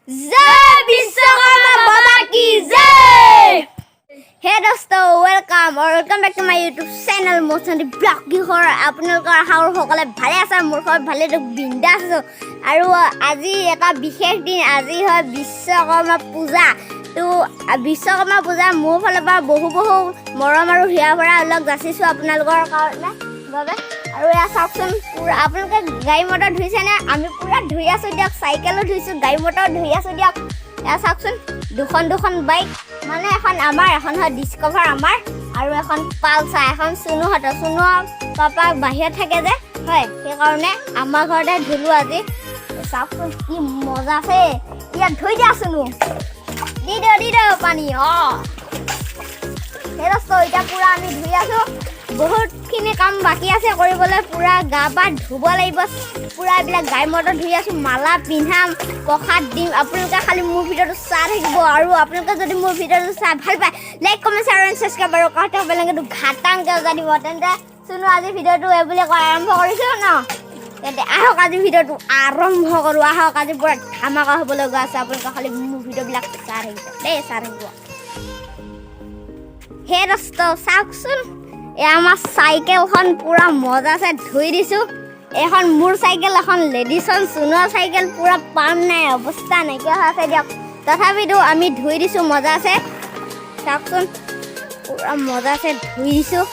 জয় বিশ্বকৰ্মা বাবা কি জয়! হে দোস্ত, welcome আৰু welcome back to my YouTube channel Mousumi blog. কিহৰ আপোনালোকৰ আশা কৰোঁ সকলোৱে ভালে আছে। মোৰ ঘৰত ভালে, বিন্দাছ আছোঁ। আৰু আজি এটা বিশেষ দিন, আজি হয় বিশ্বকৰ্মা পূজা। তো বিশ্বকৰ্মা পূজা মোৰ ফালৰ পৰা বহু বহু মৰম আৰু হিয়া ভৰা লগ যাচিছোঁ আপোনালোকৰ কাৰণে বাবে। আৰু এয়া চাওকচোন, পূৰা আপোনালোকে গাড়ী মটৰ ধুইছেনে? আমি পূৰা ধুই আছোঁ দিয়ক। চাইকেলো ধুইছোঁ, গাড়ী মটৰ ধুই আছোঁ দিয়ক। এয়া চাওকচোন, দুখন দুখন বাইক, মানে এখন আমাৰ, এখন হয় ডিস্কভাৰ আমাৰ আৰু এখন পালচাৰ, এখন চুনুহঁতৰ। চুনুৰ পাপা বাহিৰত থাকে যে, হয়, সেইকাৰণে আমাৰ ঘৰতে ধুলোঁ আজি। চাওকচোন কি মজা আছে। ইয়াত ধুই দিয়া চুনু, দি দিওঁ, দি দিওঁ পানী। অঁ, সেই দোস্ত, এতিয়া পূৰা আমি ধুই আছোঁ। বহুতখিনি কাম বাকী আছে কৰিবলৈ। পূৰা গা পা ধুব লাগিব, পূৰা এইবিলাক গাড়ী মটৰ ধুই আছোঁ, মালা পিন্ধাম, প্ৰসাদ দিম। আপোনালোকে খালি মোৰ ভিডিঅ'টো চাই থাকিব। আৰু আপোনালোকে যদি মোৰ ভিডিঅ'টো চাই ভাল পায়, like, comment, share and subscribe আৰু কাষতে বেলেগটো ঘাটাংকৈ বজাই দিব। তেন্তে চুনু, আজি ভিডিঅ'টো এই বুলি কৈ আৰম্ভ কৰিছোঁ ন? তেন্তে আহক, আজি ভিডিঅ'টো আৰম্ভ কৰোঁ আহক। আজি পূৰা ধামাকা হ'বলৈ গৈ আছে। আপোনালোকে খালি মোৰ ভিডিঅ'বিলাক চাই থাকিব দেই, চাই থাকিব। হে দোস্ত, চাওকচোন, এয়া আমাৰ চাইকেলখন পূৰা মজা আছে, ধুই দিছোঁ। এইখন মোৰ চাইকেল, এখন লেডিছৰ চুনৰ চাইকেল। পূৰা পাম নাই, অৱস্থা নাইকিয়া হৈ আছে দিয়ক। তথাপিতো আমি ধুই দিছোঁ, মজা আছে। চাওকচোন, পূৰা মজা আছে, ধুই দিছোঁ।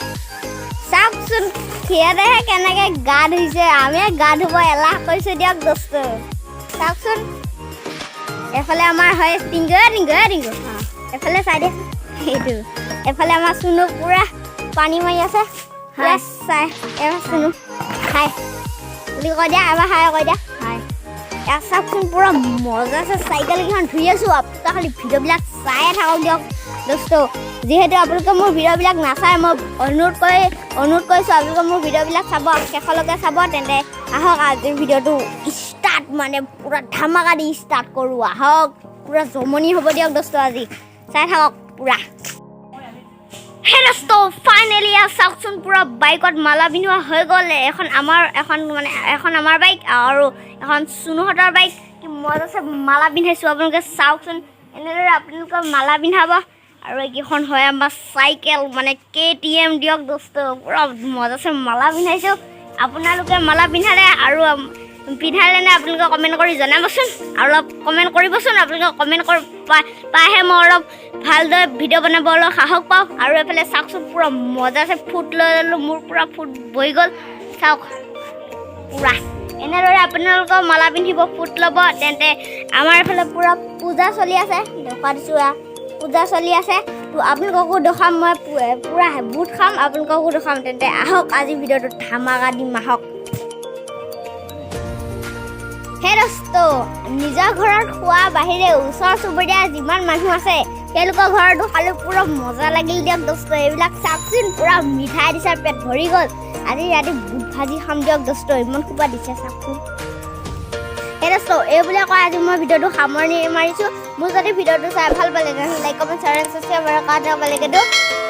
চাওকচোন, সিহঁতেহে কেনেকৈ গা ধুইছে, আমি গা ধুব এলাহ কৰিছোঁ দিয়ক দোস্ত। চাওকচোন, এফালে আমাৰ হয় টিংগু, টিংগু, টিংগু। অঁ, এফালে চাই দিয়াচোন সেইটো। এফালে আমাৰ চুনু পূৰা পানী মাৰি আছে পুৰা। চাই, এবাৰ চুনু হাই বুলি কৈ দিয়া, এবাৰ হাই কৈ দিয়া। হাই। এয়া চাওকচোন, পূৰা মজা আছে, চাইকেলকেইখন ধুই আছোঁ। আপোনালোকে খালি ভিডিঅ'বিলাক চায়ে থাকক দিয়ক দোস্ত। যিহেতু আপোনালোকে মোৰ ভিডিঅ'বিলাক নাচায়, মই অনুৰোধ কৰিছোঁ, আপোনালোকে মোৰ ভিডিঅ'বিলাক চাব, শেষলৈকে চাব। তেন্তে আহক, আজিৰ ভিডিঅ'টো ষ্টাৰ্ট, মানে পূৰা ধামাকা দি ষ্টাৰ্ট কৰোঁ আহক। পূৰা জমনি হ'ব দিয়ক দোস্ত আজি, চাই থাকক পূৰা। হে দোস্ত, ফাইনেলি চাওকচোন, পূৰা বাইকত মালা পিন্ধোৱা হৈ গ'ল। এখন আমাৰ, এখন মানে এখন আমাৰ বাইক আৰু এখন চুনুহঁতৰ বাইক। কি মজা আছে, মালা পিন্ধাইছোঁ। আপোনালোকে চাওকচোন, এনেদৰে আপোনালোকে মালা পিন্ধাব। আৰু এইকেইখন হয় আমাৰ চাইকেল, মানে কেটিএম দিয়ক দোস্ত। পূৰা মজা আছে, মালা পিন্ধাইছোঁ। আপোনালোকে মালা পিন্ধালে আৰু পিন্ধালে নে আপোনালোকে কমেণ্ট কৰি জনাবচোন। আৰু অলপ কমেণ্ট কৰিবচোন। আপোনালোকে কমেণ্ট কৰি পাইহে মই অলপ ভালদৰে ভিডিঅ' বনাব অলপ সাহস পাওঁ। আৰু এইফালে চাওকচোন, পূৰা মজা আছে, ফুট লৈ ল'লোঁ, মোৰ পূৰা ফুট বহি গ'ল। চাওক পূৰা, এনেদৰে আপোনালোকৰ মালা পিন্ধিব, ফুট ল'ব। তেন্তে আমাৰ এইফালে পূৰা পূজা চলি আছে, দেখুৱাই দিছোঁ। এয়া পূজা চলি আছে, তো আপোনালোককো দেখুৱাম মই। পূৰা বুট খাম, আপোনালোককো দেখুৱাম। তেন্তে আহক, আজি ভিডিঅ'টো ধামাকা দিম আহক। হে দোস্ত, নিজৰ ঘৰত খোৱা বাহিৰে ওচৰ চুবুৰীয়া যিমান মানুহ আছে, তেওঁলোকৰ ঘৰতো খালোঁ, পূৰা মজা লাগিল দিয়ক দোস্ত। এইবিলাক চাওকচোন, পূৰা মিঠাই দিছে, পেট ভৰি গ'ল। আজি ৰাতি বুট ভাজি খাম দিয়ক দোস্ত, ইমান সোপা দিছে চাওকচোন। হে দোস্ত, এইবুলিয়ে কয় আজি মই ভিডিঅ'টো সামৰণি মাৰিছোঁ। মোৰ যদি ভিডিঅ'টো চাই ভাল পালে, তেনেহ'লে লাইক, কমেণ্ট, শ্বেয়াৰ, ছাবস্ক্ৰাইব আৰু কাটা পালেগেতো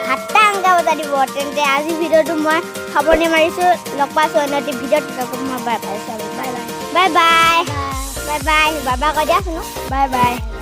ঘাটাংকা বজাই দিব। তেন্তে আজি ভিডিঅ'টো মই সামৰণি মাৰিছোঁ। লগ পাইছোঁ অন্য এটি ভিডিঅ'ত। মই বাই পাইছোঁ। Bye bye, bye bye, bye bye, bye bye কৈ দিয়াচোন। Bye bye.